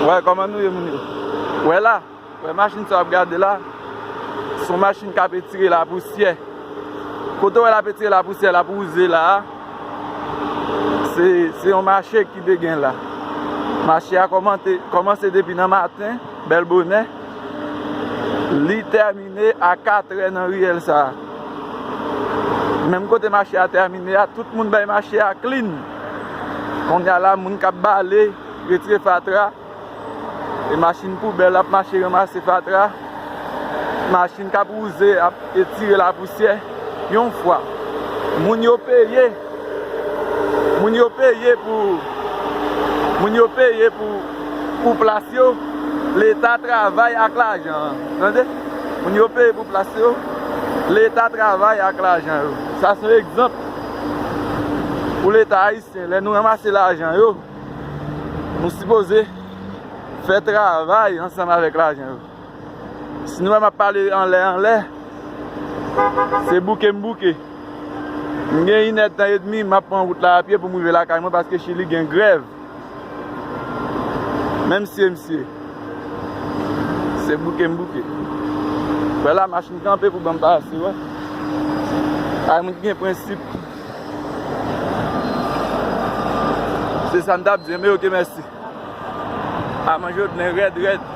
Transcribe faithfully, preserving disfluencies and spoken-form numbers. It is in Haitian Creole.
Wè, kòman nou ye, moun yo? Wè la, wè machin sa w ap gade la, se yon machin k ap etire lapousyè. Kote w wè l ap etire lapousyè, l ap wouze la a, se, se yon mache ki te gen la. Mache a kòmante, kòmanse depi nan maten, bèl bonè, li tèmine a katrè nan riyèl sa a. Menm kote mache a tèmine a, tout moun bay mache a clean. Kounye a la, moun k ap bale, retire fatra, e machin poubèl ap mache ranmase fatra, machin k ap wouze ap etire lapousyè. Yon fwa, moun yo peye, moun yo peye pou, moun yo peye pou, pou plas yo, Leta travay ak lajan an. Tande? Moun yo peye pou plas yo, Leta travay ak lajan yo. Sa se yon egzanp pou Leta ayisyen. Lè nou ranmase lajan yo, nou sipoze fè travay ansanm avèk lajan yo. Si nou wè m ap pale anlè anlè, se bouke m bouke. M gen inèdtan edmi, m ap pran wout la a pye pou m rive lakay mwen paske Chili gen grèv. Men misye, misye, se bouke m bouke. Wè la, machin kanpe pou ban m pase, wè. Ay, moun ki gen prensip. Se sa m t ap di, men oke, mèsi. A, manje w dlen rèd, rèd.